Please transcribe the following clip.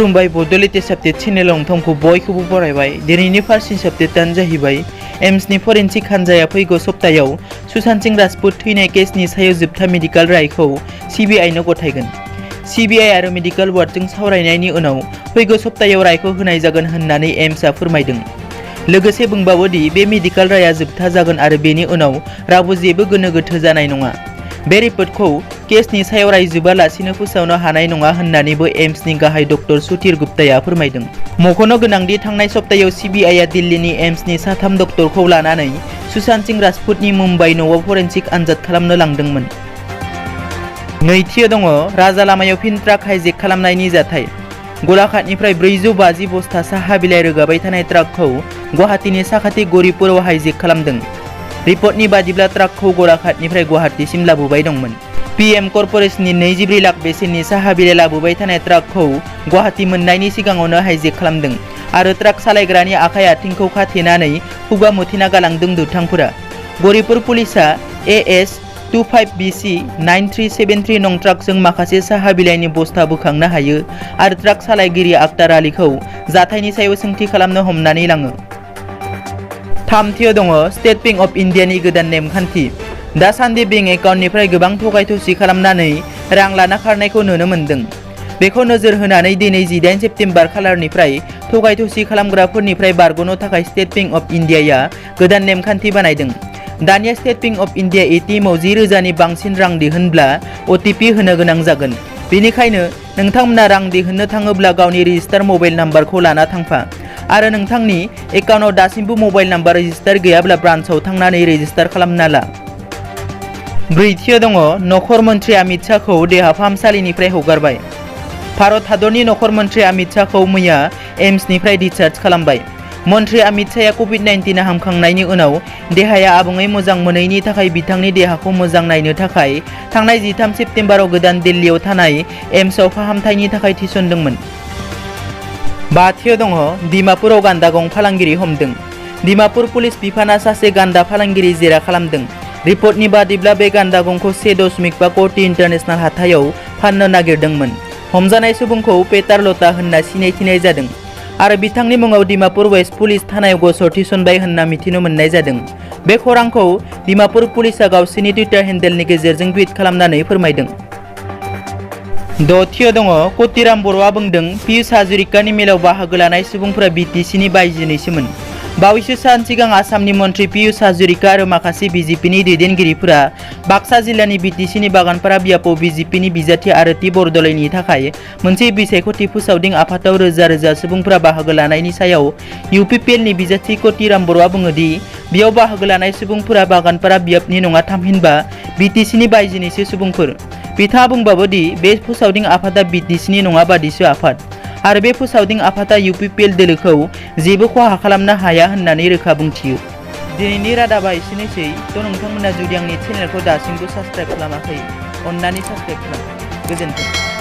खुलुमबाय Bodoland update channel नोंथांखौ बयखौबो बरायबाय। दिनैनि फार्स्ट आपडेटआनो जाहैबाय एम्सनि फरेन्सिक हानजाया फैगौ सप्तायाव सुशांत सिंह राजपूत थैनाय केसनि सायाव जोबथा मेडिकेल रायखौ सिबिआइनो गथायगोन। सिबिआइ आरो मेडिकेल बर्डजों सावरायनायनि उनाव फैगौ सप्तायाव रायखौ होनाय जागोन होननानै एम्सआ फोरमायदों। लोगोसे बुंबावो दि बे मेडिकेल राया जोबथा जागोन आरो बेनि उनाव रावबो जेबो गोनो गोथो जानाय नङा। बे रिपर्टखौ केसनि सायाव रायजोबालासिनो फोसावनो हानाय नङा होननानैबो एम्सनि गाहाय डक्टर सुधीर गुप्ताया फोरमायदों। मख'नो गोनांदि थांनाय सप्तायाव सिबिआइआ दिल्लीनि एम्सनि साथाम डक्टरखौ लानानै सुशांत सिंह राजपूतनि मुम्बाइ न'आव फरेन्सिक आनजाद खालामनो लांदोंमोन। नैथियाव दङ राजा लामायाव फिन ट्राक हाइजेक खालामनायनि जाथाय। गलाघाटनिफ्राय 450 बस्ता साहा बिलाइ रोगाबाय थानाय ट्राकखौ गुवाहाटीनि साखाथि गरिपुराव हाइजेक खालामदों। रिपर्टनि बादिब्ला ट्राकखौ गलाघाटनिफ्राय गुवाहाटीसिम लाबोबाय दंमोन। पीएम कर्परेसननि 24 लाख बेसेननि साहा बिलाइ लाबोबाय थानाय ट्राकखौ गुवाहाटी मोननायनि सिगाङावनो हाइजेक खालामदों आरो ट्राक सालायग्रानि आखाइ आथिंखौ खाथेनानै खुगा मुथेना गालांदों दुथांफोरा। गरिपुर पुलिसआ AS 25BC 9373 नं ट्राकजों माखासे साहा बिलाइनि बस्ता बोखांनो हायो आरो ट्राक सालायगिरि आक्तार आलीखौ जाथायनि सायाव सोंथि खालामनो हमनानै लाङो। थामथियाव दङ स्टेट बेंक अफ इन्डियानि गोदान नेमखान्थि। दासान्दि बेंक एकाउन्टनिफ्राय गोबां थगाय थसि खालामनानै रां लाना खारनायखौ नुनो मोन्दों। बेखौ नोजोर होनानै दिनै 18 सेप्तेम्बर खालारनिफ्राय थगाय थसि खालामग्राफोरनिफ्राय बारग'नो थाखाय स्टेट बेंक अफ इन्डियाया गोदान नेमखान्थि बानायदों। दानिया स्टेट बेंक अफ इन्डिया ATMआव 10,000नि बांसिन रां दिहुनब्ला OTP होनो गोनां जागोन। बेनिखायनो नोंथांमोना रां दिहुननो थाङोब्ला गावनि रेजिस्टार मबाइल नाम्बारखौ लाना थांफा आरो नोंथांनि एकाउन्टआव दासिमबो मबाइल नाम्बार रेजिस्टार गैयाब्ला ब्रान्चआव थांनानै रेजिस्टार खालामना ला। ब्रैथियाव दङ नखर मन्त्रि अमित शाहखौ देहा फाहामसालिनिफ्राय हगारबाय। भारत हादरनि नखर मन्त्रि अमित शाहखौ मैया एम्सनिफ्राय डिसचार्ज खालामबाय। मन्त्रि अमित शाहआ COVID-19 हामखांनायनि उनाव देहाया आबुङै मोजां मोनैनि थाखाय बिथांनि देहाखौ मोजां नायनो थाखाय थांनाय 13 सेप्तेम्बराव गोदान दिल्लीयाव थानाय एम्सआव फाहामथायनि थाखाय थिसनदोंमोन। बाथियाव दङ डिमापुराव गान्दा गं फालांगिरि हमदों। डिमापुर पुलिस बिफाना सासे गान्दा फालांगिरि जेरा खालामदों। रिपर्टनि बादिब्ला बे गान्दा गंखौ 1.5 कोटी इन्टारनेशनेल हाथायाव फाननो नागिरदोंमोन। हमजानाय सुबुंखौ पेटार लता होनना सिनायथिनाय जादों आरो बिथांनि मुङाव डिमापुर वेस्ट पुलिस थानायाव गसर थिसनबाय होनना मिथिनो मोननाय जादों। बे खौरांखौ डिमापुर पुलिसआ गावसोरनि टुइटार हेन्डेलनि गेजेरजों टुइट खालामनानै फोरमायदों। दथियाव दङ कतिराम बर'आ बुंदों पियुष हाजरिकानि मेलाव बाहागो लानाय सुबुंफोरा BTCनि बायजोनैसोमोन। बावैसो सान सिगां आसामनि मन्त्रि पियुष हाजरिका आरो माखासे BJPनि दैदेनगिरिफोरा बाक्सा जिल्लानि BTCनि बागानपारा बियापाव BJPनि बिजाथि आरती बरद'लैनि थाखाय मोनसे बिसायख'थि फोसावदिं आफादाव रोजा रोजा सुबुंफोरा बाहागो लानायनि सायाव UPPLनि बिजाथि कतिराम बर'आ बुङो दि बेयाव बाहागो लानाय सुबुंफोरा बागानपारा बियापनि नङा थामहिनबा BTCनि बायजोनिसो सुबुंफोर। बिथाङा बुंबावो दि बे फोसावदिं आफादा BTCनि नङा बादिसो आफाद आरो बे फोसावदिं आफादा UPPL दोलोखौ जेबो खहा खालामनो हाया होननानै रोखा बुंथियो। दिनैनि रादाबा एसेनोसै। नोंथांमोना जुदि आंनि चेनेलखौ दासिमबो साबस्क्राइब खालामाखै अन्नानै साबस्क्राइब खालाम। गोजोन्थों।